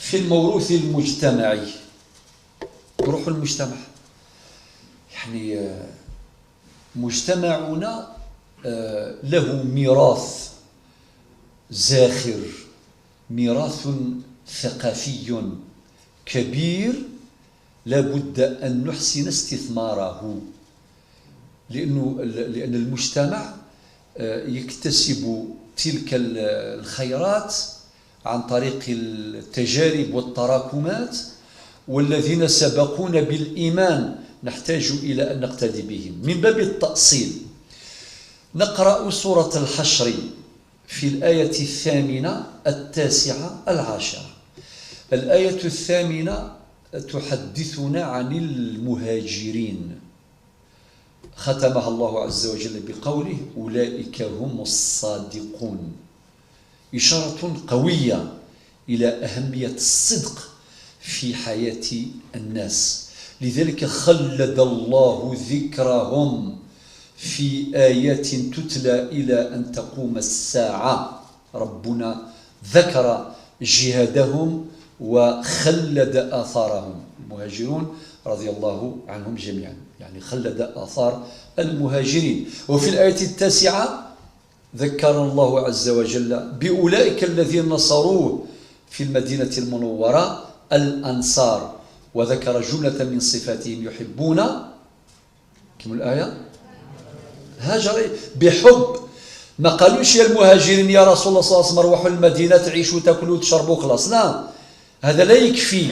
في الموروث المجتمعي. روح المجتمع، يعني مجتمعنا له ميراث زاخر، ميراث ثقافي كبير، لابد أن نحسن استثماره، لأن المجتمع يكتسب تلك الخيرات عن طريق التجارب والتراكمات، والذين سبقونا بالإيمان نحتاج إلى أن نقتدي بهم. من باب التأصيل نقرأ سورة الحشر في الآية 8، 9، 10. الآية 8 تحدثنا عن المهاجرين، ختمها الله عز وجل بقوله: أولئك هم الصادقون. إشارة قوية إلى أهمية الصدق في حياة الناس، لذلك خلد الله ذكرهم في آيات تتلى إلى أن تقوم الساعة. ربنا ذكر جهادهم وخلد آثارهم، المهاجرون رضي الله عنهم جميعا، يعني خلد آثار المهاجرين. وفي الآية 9 ذكر الله عز وجل بأولئك الذين نصروه في المدينة المنورة، الأنصار، وذكر جملة من صفاتهم: يحبون، كم الآية؟ هاجر بحب. ما قالوش يا المهاجرين يا رسول الله صلى الله عليه وسلم روحوا المدينة تعيشوا تاكلوا تشربوا خلاص، لا، هذا لا يكفي،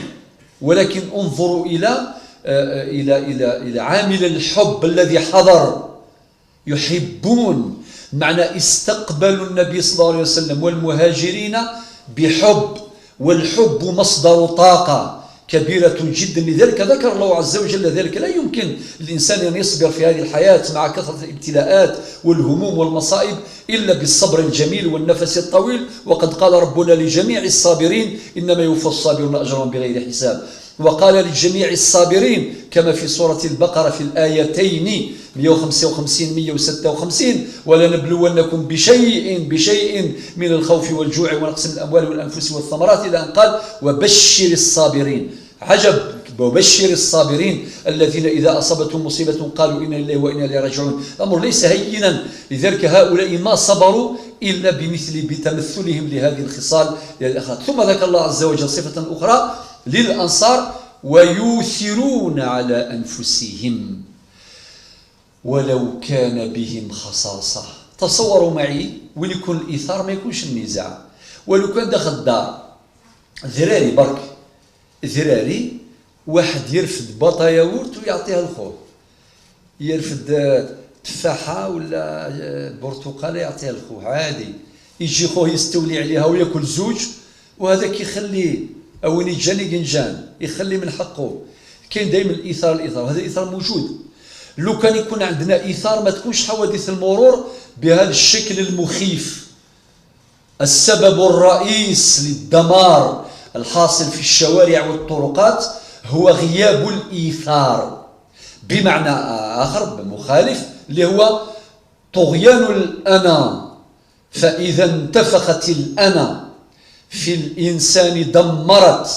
ولكن انظروا إلى إلى إلى إلى عامل الحب الذي حضر. يحبون، معنى استقبلوا النبي صلى الله عليه وسلم والمهاجرين بحب، والحب مصدر طاقة كبيرة جدا. لذلك ذكر الله عز وجل ذلك. لا يمكن للإنسان أن يصبر في هذه الحياة مع كثرة الابتلاءات والهموم والمصائب إلا بالصبر الجميل والنفس الطويل. وقد قال ربنا لجميع الصابرين: إنما يوفى الصابرون أجرهم بغير حساب. وقال لجميع الصابرين كما في سورة البقرة في الآيتين 155 156: ولنبلونكم بشيء من الخوف والجوع ونقص من الأموال والأنفس والثمرات، إلى أن قال: وبشر الصابرين. عجب، وبشر الصابرين الذين إذا أصابتهم مصيبة قالوا إنا لله وإنا إليه راجعون. الأمر ليس هينا، لذلك هؤلاء ما صبروا إلا بتمثلهم لهذه الخصال للأخلاق. ثم ذكر الله عز وجل صفة أخرى للأنصار: ويؤثرون على أنفسهم ولو كان بهم خصاصة. تصوروا معي وين يكون الإيثار ما يكونش النزاع. ولو كان داخل الدار ذراري برك، ذراري، واحد يرفد باطا ياغورت ويعطيها لخوه، يرفد تفاحة ولا برتقالة يعطيها لخوه عادي، يجي خوه يستولي عليها وياكل زوج، وهذا كيخليه او يجاني جنجان يخلي من حقه. كاين دائما الايثار، الايثار، وهذا الايثار موجود. لو كان يكون عندنا ايثار ما تكونش حوادث المرور بهذا الشكل المخيف. السبب الرئيس للدمار الحاصل في الشوارع والطرقات هو غياب الايثار، بمعنى اخر مخالف اللي هو طغيان الانا. فاذا انتفخت الانا في الإنسان دمرت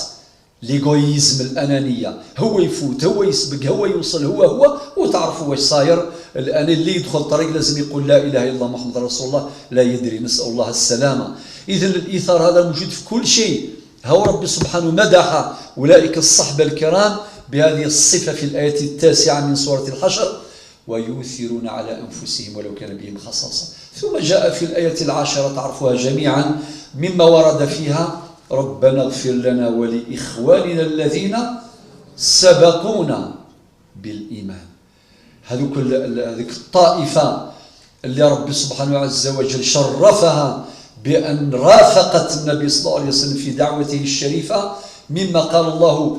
l'égoïsme، الأنانية، هو يفوت، هو يسبق، هو يوصل، هو هو، وتعرفوا واش صاير. الآن اللي يدخل الطريق لازم يقول لا إله إلا الله محمد رسول الله، لا يدري، نسأل الله السلامة. إذن الإيثار هذا موجود في كل شيء. هو ربي سبحانه مدح أولئك الصحبة الكرام بهذه الصفة في الآية 9 من سورة الحشر: ويؤثرون على أنفسهم ولو كان بهم خصاصة. ثم جاء في الآية 10 تعرفوها جميعا مما ورد فيها: ربنا اغفر لنا ولإخواننا الذين سبقونا بالإيمان. هذيك الطائفة اللي ربي سبحانه عز وجل شرفها بأن رافقت النبي صلى الله عليه وسلم في دعوته الشريفة، مما قال الله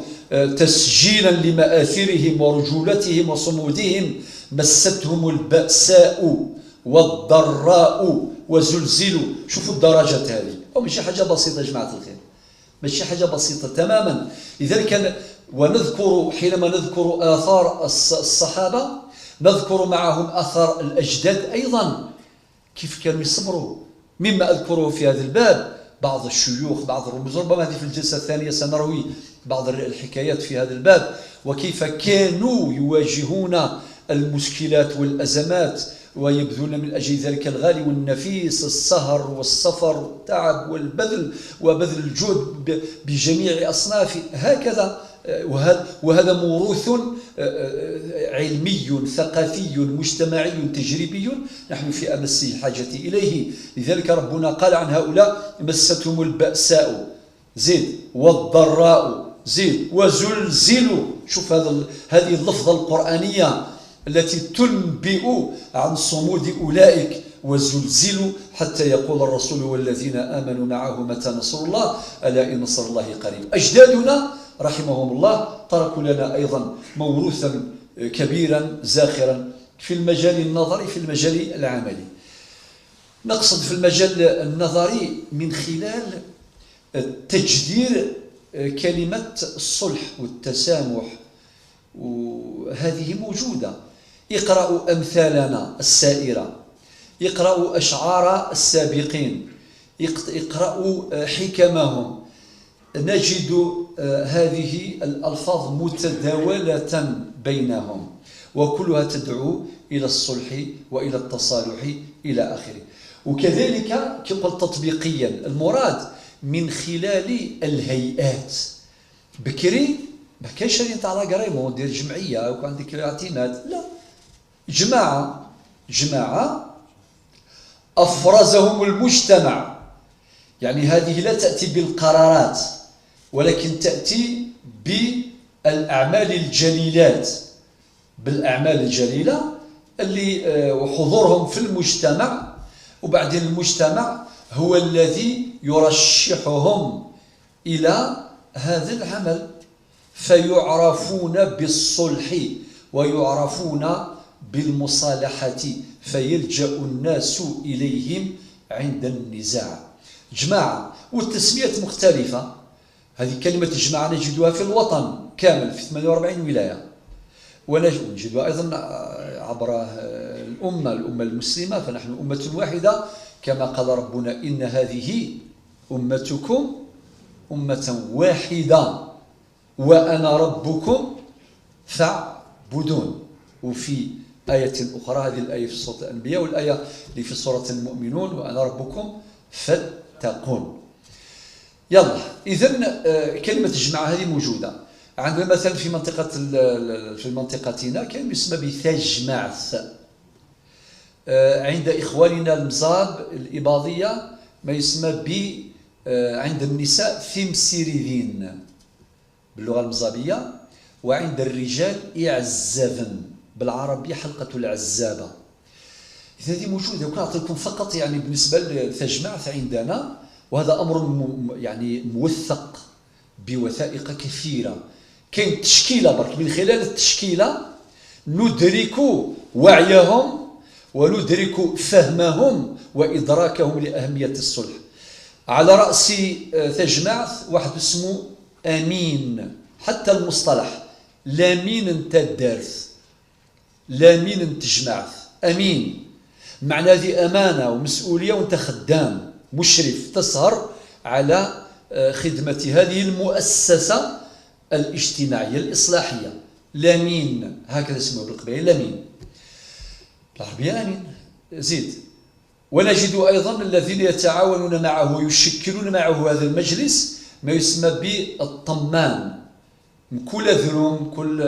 تسجيلا لمآثرهم ورجولتهم وصمودهم: مستهم البأساء والضراء وزلزلوا. شوفوا الدرجات هذه، أو ماشي حاجة بسيطة يا جماعة الخير، ماشي حاجة بسيطة تماما. لذلك ونذكر حينما نذكر آثار الصحابة نذكر معهم آثار الأجداد أيضا، كيف كانوا يصبروا. مما أذكره في هذا الباب بعض الشيوخ، بعض الرموز. ربما هذه في الجلسة الثانية سنروي بعض الحكايات في هذا الباب، وكيف كانوا يواجهون المشكلات والأزمات ويبذلون من أجل ذلك الغالي والنفيس، السهر والسفر والتعب والبذل وبذل الجهد بجميع أصنافه هكذا. وهذا موروث علمي ثقافي مجتمعي تجريبي نحن في أمس الحاجة إليه. لذلك ربنا قال عن هؤلاء: مستهم البأساء زيد والضراء زيد وزلزلوا. شوف هذه اللفظة القرآنية التي تنبئ عن صمود أولئك: وزلزلوا حتى يقول الرسول والذين آمنوا معه متى نصر الله ألا إن نصر الله قريب. أجدادنا رحمهم الله تركوا لنا أيضا موروثا كبيرا زاخرا في المجال النظري، في المجال العملي. نقصد في المجال النظري من خلال تجدير كلمة الصلح والتسامح، وهذه موجودة. اقرأوا أمثالنا السائرة، اقرأوا أشعار السابقين، اقرأوا حكمهم، نجد هذه الألفاظ متداولة بينهم، وكلها تدعو إلى الصلح وإلى التصالح إلى آخره. وكذلك كقلت تطبيقيا، المراد من خلال الهيئات. بكري ما كاينش هذه تاع l'agrément دير جمعية وكان عندك اعتماد، لا، جماعة افرزهم المجتمع. يعني هذه لا تاتي بالقرارات، ولكن تاتي بالاعمال الجليلات، بالاعمال الجليلة اللي وحضورهم في المجتمع، وبعدين المجتمع هو الذي يرشحهم الى هذا العمل، فيعرفون بالصلح ويعرفون بالمصالحة، فيلجأ الناس إليهم عند النزاع. جماعة، والتسميات مختلفة. هذه كلمة جماعة نجدها في الوطن كامل في 48 ولاية، ونجدها أيضا عبر الأمة المسلمة، فنحن أمة واحدة كما قال ربنا: إن هذه أمتكم أمة واحدة وأنا ربكم فاعبدون. وفي آية أخرى، هذه الآية في سورة الأنبياء، والآية اللي في سورة المؤمنون: وأنا ربكم فاتقون. يلا، إذن كلمة الجماعة هذه موجودة عندنا. مثلا في منطقة في منطقتنا كان يسمى بثاجمعث. عند إخواننا المزاب الإباضية ما يسمى ب عند النساء ثمسيريذين باللغة المزابية، وعند الرجال إعزافن بالعربية حلقة العزابة. إذا هذه موجودة، وكان أعطيكم فقط يعني بالنسبة لثاجمعث عندنا، وهذا أمر يعني موثق بوثائق كثيرة. كاين تشكيلة برك، من خلال التشكيلة ندرك وعيهم وندرك فهمهم وإدراكهم لأهمية الصلح. على رأس ثاجمعث واحد اسمه أمين، حتى المصطلح لامين انت الدارث، لامين انت جمعث، أمين معنى هذه أمانة ومسؤولية، وانت خدام مشرف تسهر على خدمة هذه المؤسسة الاجتماعية الإصلاحية. لامين هكذا اسمه بالقبائل، لامين بالعربية أمين. زيد، ونجد أيضا الذين يتعاونون معه ويشكلون معه هذا المجلس ما يسمى بالطمان. كل أذرم، كل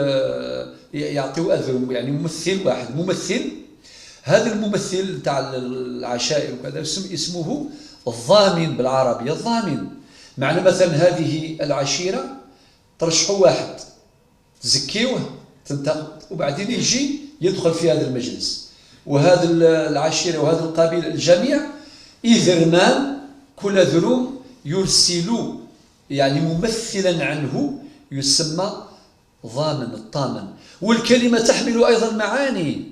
يعطيو أذرم، يعني ممثل واحد، ممثل. هذا الممثل تاع العشائر وكذا اسمه الضامن بالعربية، الضامن. معنى مثلا هذه العشيرة ترشحوا واحد، تزكيوه، تنتقد، وبعدين يجي يدخل في هذا المجلس، وهذا العشيرة وهذا القبيلة الجميع إذرمان كل ذروم يرسل يعني ممثلا عنه يسمى ضامن، الطامن. والكلمة تحمل أيضا معاني.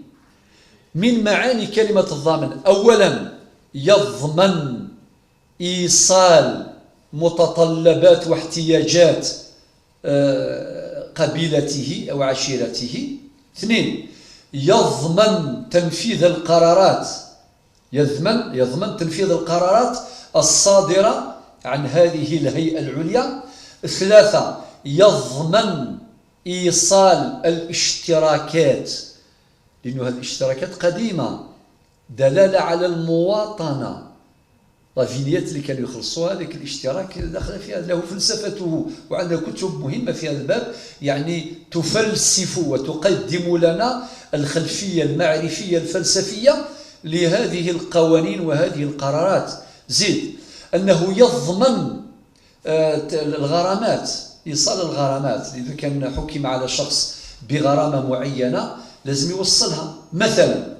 من معاني كلمة الضامن: أولا يضمن إيصال متطلبات واحتياجات قبيلته أو عشيرته. اثنين، يضمن تنفيذ القرارات، يضمن تنفيذ القرارات الصادرة عن هذه الهيئة العليا. 3 يضمن إيصال الاشتراكات، لأن هذه الاشتراكات قديمة، دلالة على المواطنة. la vignette اللي كانوا يخلصوها، هذاك الاشتراك دخل فيها له فلسفته، وعندنا كتب مهمة في هذا الباب يعني تفلسف وتقدم لنا الخلفية المعرفية الفلسفية لهذه القوانين وهذه القرارات. زيد أنه يضمن الغرامات، إيصال الغرامات. إذا كان حكم على شخص بغرامة معينة لازم يوصلها. مثلا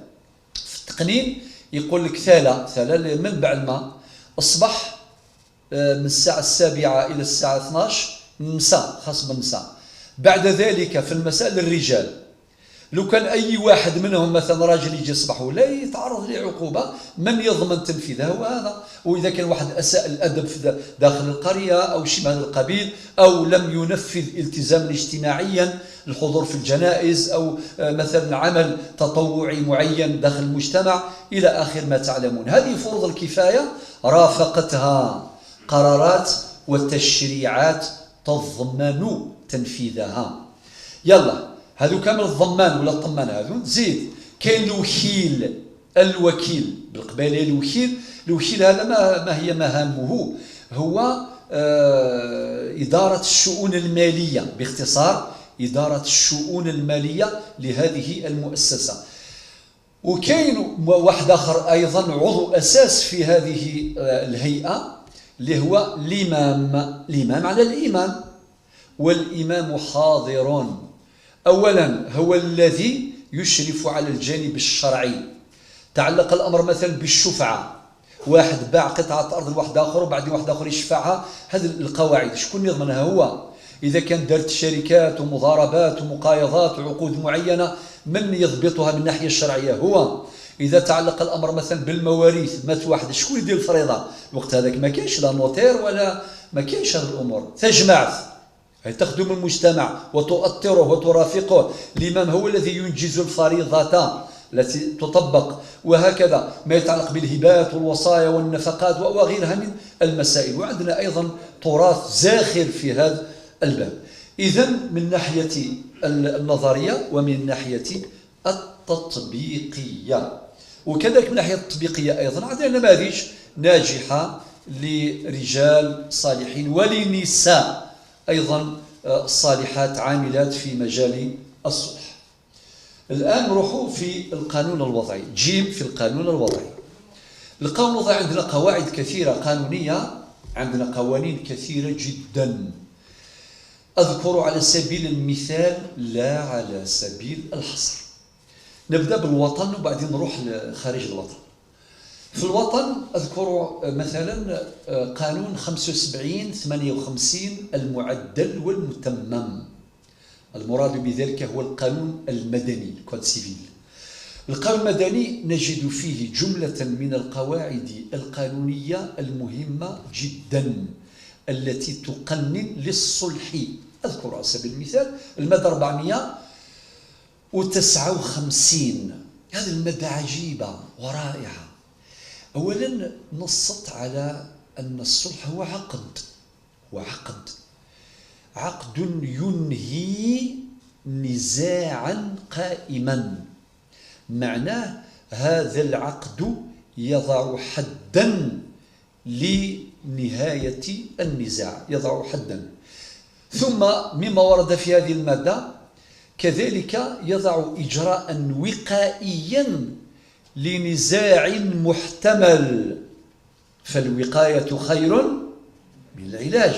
في التقنين يقول لك ثالة منبع الماء أصبح من الساعة 7 إلى الساعة 12 نساء، خاص بالنساء. بعد ذلك في المساء للرجال. لو كان أي واحد منهم مثلا راجل يجي الصباح ولا يتعرض لعقوبة، من يضمن تنفيذها هو هذا. وإذا كان واحد أساء الأدب في داخل القرية أو شيء من هذا القبيل، أو لم ينفذ التزاما اجتماعيا، الحضور في الجنائز أو مثلا عمل تطوعي معين داخل المجتمع إلى آخر ما تعلمون. هذه فروض الكفاية رافقتها قرارات وتشريعات تضمن تنفيذها. يلا هذو كامل الضمان ولا الطمان هذو. زيد كاين الوكيل، الوكيل بالقباليه الوكيل. الوكيل هذا ما هي مهامه؟ هو إدارة الشؤون المالية، باختصار إدارة الشؤون المالية لهذه المؤسسة. وكاين واحد آخر أيضا عضو أساس في هذه الهيئة اللي هو الإمام. الإمام على الإمام، والإمام حاضر. أولا هو الذي يشرف على الجانب الشرعي. تعلق الأمر مثلا بالشفعة، واحد باع قطعة أرض لواحد آخر وبعدين واحد آخر يشفعها، هذه القواعد شكون يضمنها؟ هو. إذا كان دارت شركات ومضاربات ومقايضات وعقود معينة، من يضبطها من الناحية الشرعية؟ هو. إذا تعلق الأمر مثلا بالمواريث، مات واحد شكون يدير الفريضة؟ الوقت هذاك ما كاينش لا notaire ولا ما كاينش هذه الأمور. تجمعت تخدم المجتمع وتؤطره وترافقه. الإمام هو الذي ينجز الفريضة التي تطبق، وهكذا ما يتعلق بالهبات والوصايا والنفقات وغيرها من المسائل. وعندنا أيضا تراث زاخر في هذا الباب. إذن من ناحية النظرية ومن ناحية التطبيقية، وكذلك من ناحية التطبيقية أيضا عندنا نماذج ناجحة لرجال صالحين ولنساء أيضا صالحات عاملات في مجال الصلح. الآن نروحوا في القانون الوضعي، جيم في القانون الوضعي. القانون الوضعي عندنا قواعد كثيرة قانونية، عندنا قوانين كثيرة جدا. أذكر على سبيل المثال لا على سبيل الحصر. نبدأ بالوطن وبعدين نروح لخارج الوطن. في الوطن أذكر مثلا قانون 75-58 المعدل والمتمم. المراد بذلك هو القانون المدني، code civil. القانون المدني نجد فيه جملة من القواعد القانونية المهمة جدا التي تقنن للصلح. أذكر على سبيل المثال المادة 459. هذه المادة عجيبة ورائعة. أولا نصت على أن الصلح هو عقد، وعقد عقد ينهي نزاعا قائما. معناه هذا العقد يضع حدا لنهاية النزاع، يضع حدا. ثم مما ورد في هذه المادة كذلك يضع إجراء وقائيا لنزاع محتمل، فالوقاية خير من العلاج.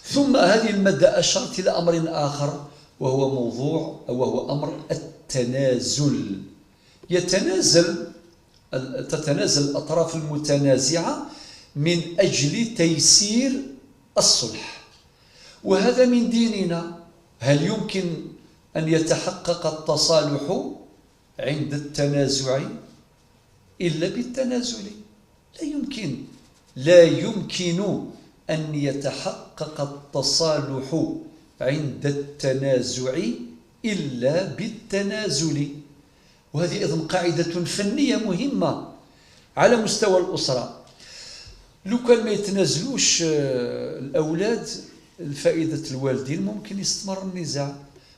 ثم هذه المادة أشارت إلى أمر آخر وهو موضوع وهو أمر التنازل. تتنازل الأطراف المتنازعة من أجل تيسير الصلح، وهذا من ديننا. هل يمكن أن يتحقق التصالح عند التنازع إلا بالتنازل؟ لا يمكن، لا يمكن أن يتحقق التصالح عند التنازع إلا بالتنازل. وهذه أيضا قاعدة فنية مهمة على مستوى الأسرة. لو كان ما يتنازلوش الأولاد لفائدة الوالدين ممكن يستمر النزاع.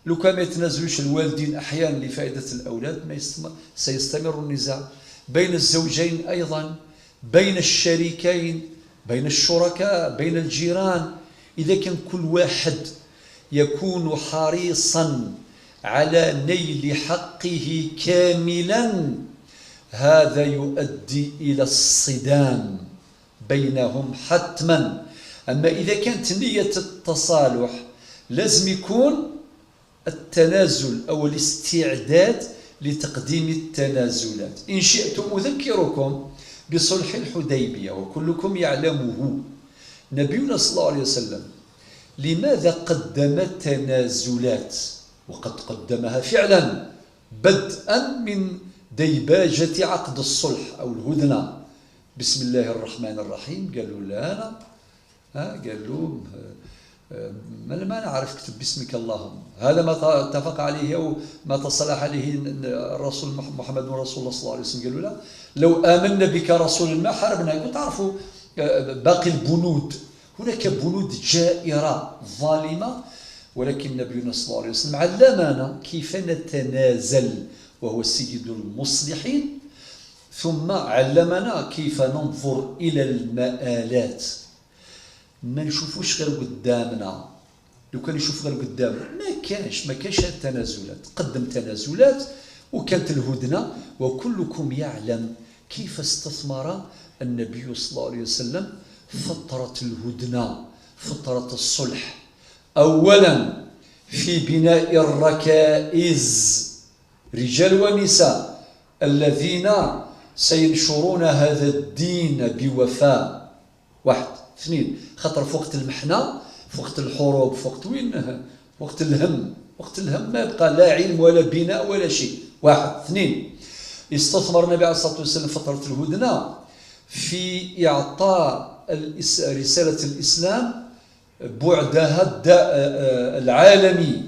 لو كان ما يتنازلوش الوالدين أحيانا لفائدة الأولاد ما يستمر، سيستمر النزاع. بين الزوجين أيضا، بين الشريكين، بين الشركاء، بين الجيران. إذا كان كل واحد يكون حريصا على نيل حقه كاملا، هذا يؤدي إلى الصدام بينهم حتما. أما إذا كانت نية التصالح لازم يكون التنازل أو الاستعداد لتقديم التنازلات. إن شئتم أذكركم بصلح الحديبية وكلكم يعلمه. نبينا صلى الله عليه وسلم لماذا قدم تنازلات؟ وقد قدمها فعلا بدءا من ديباجة عقد الصلح أو الهدنة. بسم الله الرحمن الرحيم. قالوا لا أنا، قال له ما نعرف، اكتب باسمك اللهم. هذا ما اتفق عليه أو ما تصالح عليه الرسول محمد رسول الله صلى الله عليه وسلم. قالوا لا، لو آمنا بك رسول ما حاربنا. تعرفوا باقي البنود، هناك بنود جائرة ظالمة، ولكن نبينا صلى الله عليه وسلم علمنا كيف نتنازل وهو سيد المصلحين، ثم علمنا كيف ننظر إلى المآلات. ما نشوفوش غير قدامنا، لو كان يشوف غير قدامنا ما كانش التنازلات. قدم تنازلات وكانت الهدنة، وكلكم يعلم كيف استثمر النبي صلى الله عليه وسلم فترة الهدنة، فترة الصلح. أولا في بناء الركائز، رجال ونساء الذين سينشرون هذا الدين بوفاء. واحد. اثنين، خاطر في وقت المحنة، في وقت الحروب، في وقت وين، وقت الهم، وقت الهم ما يبقى لا علم ولا بناء ولا شيء. واحد. اثنين، استثمر النبي عليه الصلاة والسلام فترة الهدنة في إعطاء رسالة الإسلام بعدها العالمي،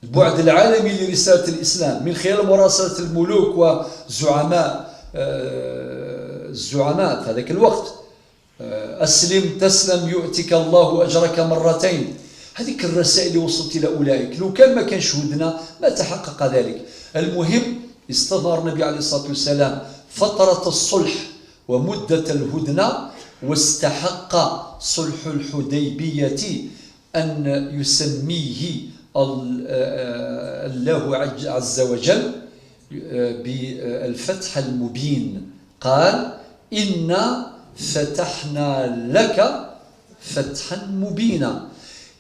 البعد العالمي لرسالة الإسلام من خلال مراسلة الملوك وزعماء الزعماء في هذاك الوقت. أسلم تسلم يؤتك الله أجرك مرتين. هذيك الرسائل اللي وصلت إلى أولئك، لو كان ما كانش هدنة ما تحقق ذلك. المهم استثمر النبي عليه الصلاة والسلام فترة الصلح ومدة الهدنة، واستحق صلح الحديبية أن يسميه الله عز وجل بالفتح المبين. قال إنا فتحنا لك فتحا مبينا.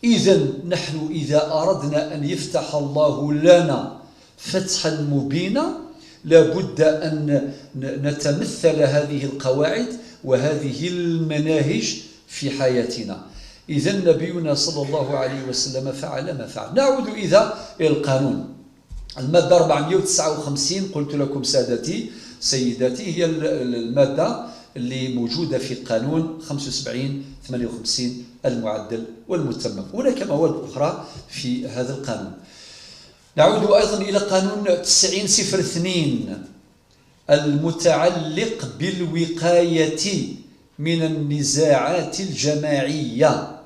إذا نحن إذا أردنا أن يفتح الله لنا فتحا مبينا لابد أن نتمثل هذه القواعد وهذه المناهج في حياتنا. إذا نبينا صلى الله عليه وسلم فعل ما فعل. نعود إذا إلى القانون. المادة 459 قلت لكم سادتي سيداتي هي المادة اللي موجودة في قانون 75-58 المعدل والمتمم. هناك مواد أخرى في هذا القانون. نعود أيضا إلى قانون 90-02 المتعلق بالوقاية من النزاعات الجماعية.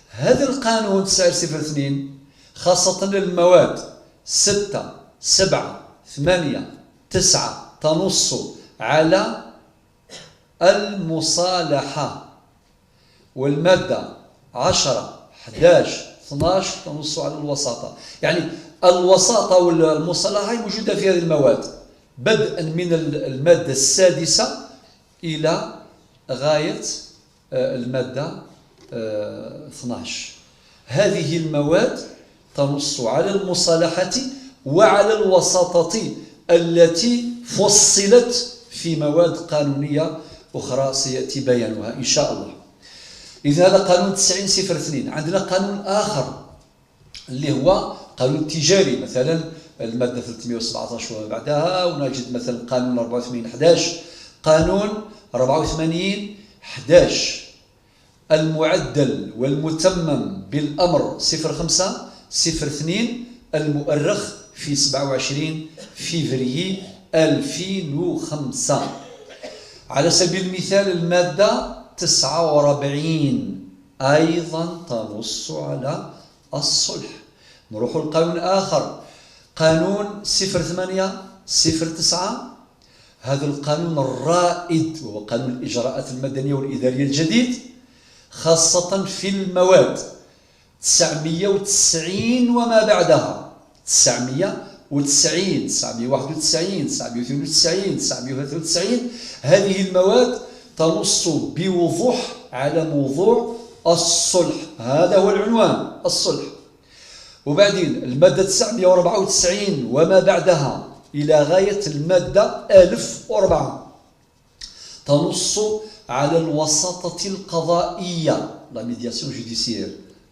هذا القانون 9-02 خاصة المواد 6 7 8 9 تنص على المصالحة، والمادة 10 11 12 تنص على الوساطة. يعني الوساطة والمصالحة موجودة في هذه المواد بدءا من المادة 6 إلى غاية المادة 12. هذه المواد تنص على المصالحة وعلى الوساطة التي فصلت في مواد قانونية أخرى سيأتي بيانها إن شاء الله. إذا هذا قانون 90-02. عندنا قانون آخر اللي هو قانون تجاري، مثلا المادة 317 وما بعدها، ونجد مثلا قانون 84-11، قانون 84-11 المعدل والمتمم بالأمر 05-02 المؤرخ في 27 فبراير 2005. على سبيل المثال المادة 49 أيضا تنص على الصلح. نروح لقانون آخر، قانون 08 09، هذا القانون الرائد وهو قانون الإجراءات المدنية والإدارية الجديد، خاصة في المواد 990 وما بعدها، 990، 991، 992، 993. هذه المواد تنص بوضوح على موضوع الصلح، هذا هو العنوان، الصلح. وبعدين المادة 994 وما بعدها إلى غاية المادة 1004 تنص على الوساطة القضائية، la médiation judiciaire،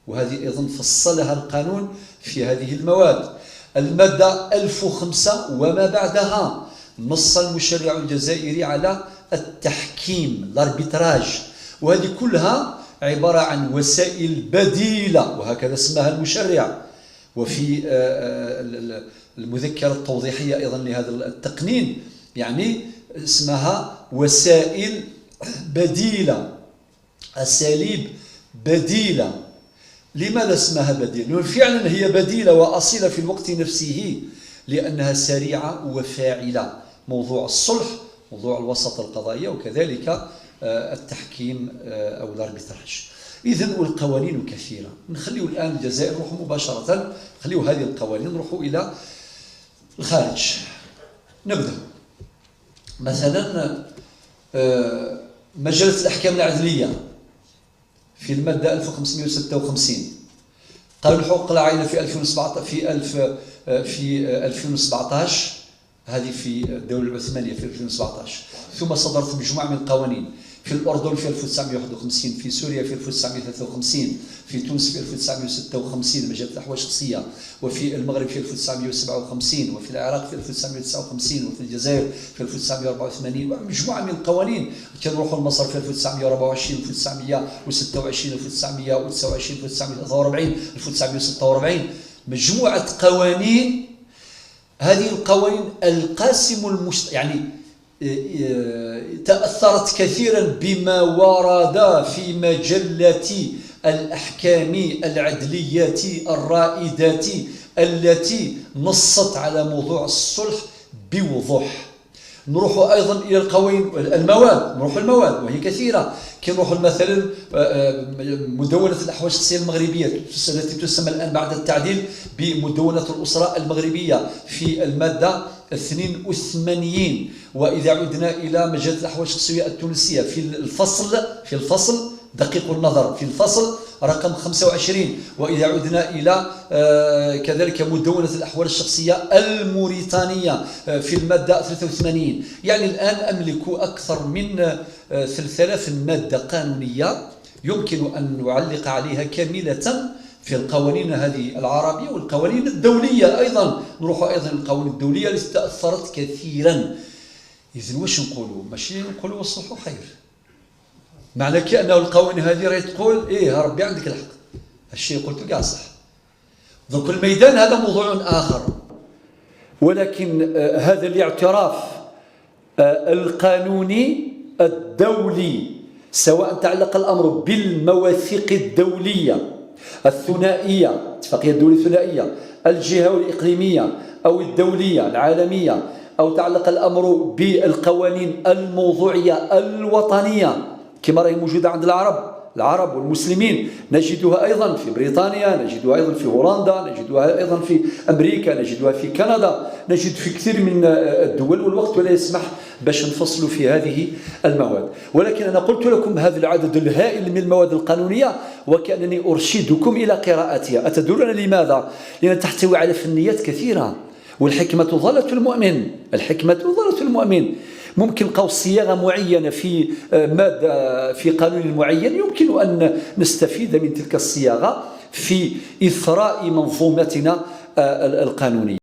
وهذه أيضا فصلها القانون في هذه المواد. المادة 1005 وما بعدها نص المشرع الجزائري على التحكيم، l'arbitrage. وهذه كلها عبارة عن وسائل بديلة، وهكذا اسمها المشرع. وفي المذكرة التوضيحية أيضا لهذا التقنين، يعني اسمها وسائل بديلة، أساليب بديلة. لماذا اسمها بديلة؟ لأنه فعلا هي بديلة وأصيلة في الوقت نفسه، لأنها سريعة وفاعلة. موضوع الصلح، موضوع الوساطة القضائية، وكذلك التحكيم أو l'arbitrage. إذن والقوانين كثيرة. نخليو الآن الجزائر، نروح مباشرة، نخليو هذه القوانين، نروحوا إلى الخارج. نبدأ مثلا مجلة الأحكام العدلية في المادة 1556، قانون حقوق العائلة في 2017، في 2017، هذه في الدولة العثمانية في 2017. ثم صدرت مجموعة من القوانين في الأردن في 1951، في سوريا في 1953، في تونس في 1956، مجلة الأحوال الشخصية، وفي المغرب في 1957، وفي العراق في 1959، وفي الجزائر في 1984. مجموعة من القوانين. كنروحوا لمصر في 1924، 1926، 1929، 1943، 1946، مجموعة قوانين. هذه القوانين القاسم المشترك، يعني تأثرت كثيرا بما ورد في مجلة الأحكام العدلية الرائدة التي نصت على موضوع الصلح بوضوح. نروح ايضا الى القوانين، المواد، نروح المواد وهي كثيره. كي نروح مثلا مدونة الاحوال الشخصية المغربيه، التي تسمى الان بعد التعديل بمدونه الاسرة المغربيه، في المادة 82. واذا عدنا الى مجلة الاحوال الشخصية التونسية في الفصل، دقيق النظر، في الفصل رقم 25. وإذا عدنا إلى كذلك مدونة الأحوال الشخصية الموريتانية في المادة 83. يعني الآن أملك أكثر من 3000 مادة قانونية يمكن أن نعلق عليها كاملة في القوانين هذه العربية والقوانين الدولية أيضا. نروح أيضا للقوانين الدولية التي تأثرت كثيرا. إذن واش نقولوا؟ ماشي نقولوا والصلح خير، معنى كأنه القوانين هذه راهي تقول إيه ربي عندك الحق، الشيء قلته كاع صح. درك الميدان هذا موضوع آخر، ولكن هذا الاعتراف القانوني الدولي، سواء تعلق الأمر بالمواثيق الدولية الثنائية، اتفاقية الدولية الثنائية، الجهة والإقليمية أو الدولية العالمية، أو تعلق الأمر بالقوانين الموضوعية الوطنية كما راهي موجودة عند العرب والمسلمين، نجدها أيضا في بريطانيا، نجدها أيضا في هولندا، نجدها أيضا في أمريكا، نجدها في كندا، نجد في كثير من الدول. والوقت ولا يسمح باش نفصل في هذه المواد، ولكن أنا قلت لكم هذا العدد الهائل من المواد القانونية وكأنني أرشدكم إلى قراءتها. أتدرون لماذا؟ لأن تحتوي على فنيات كثيرة، والحكمة ضالة المؤمن، الحكمة ضالة المؤمن. ممكن نلقاو صياغة معينة في مادة في قانون معين، يمكن ان نستفيد من تلك الصياغة في اثراء منظومتنا القانونيه.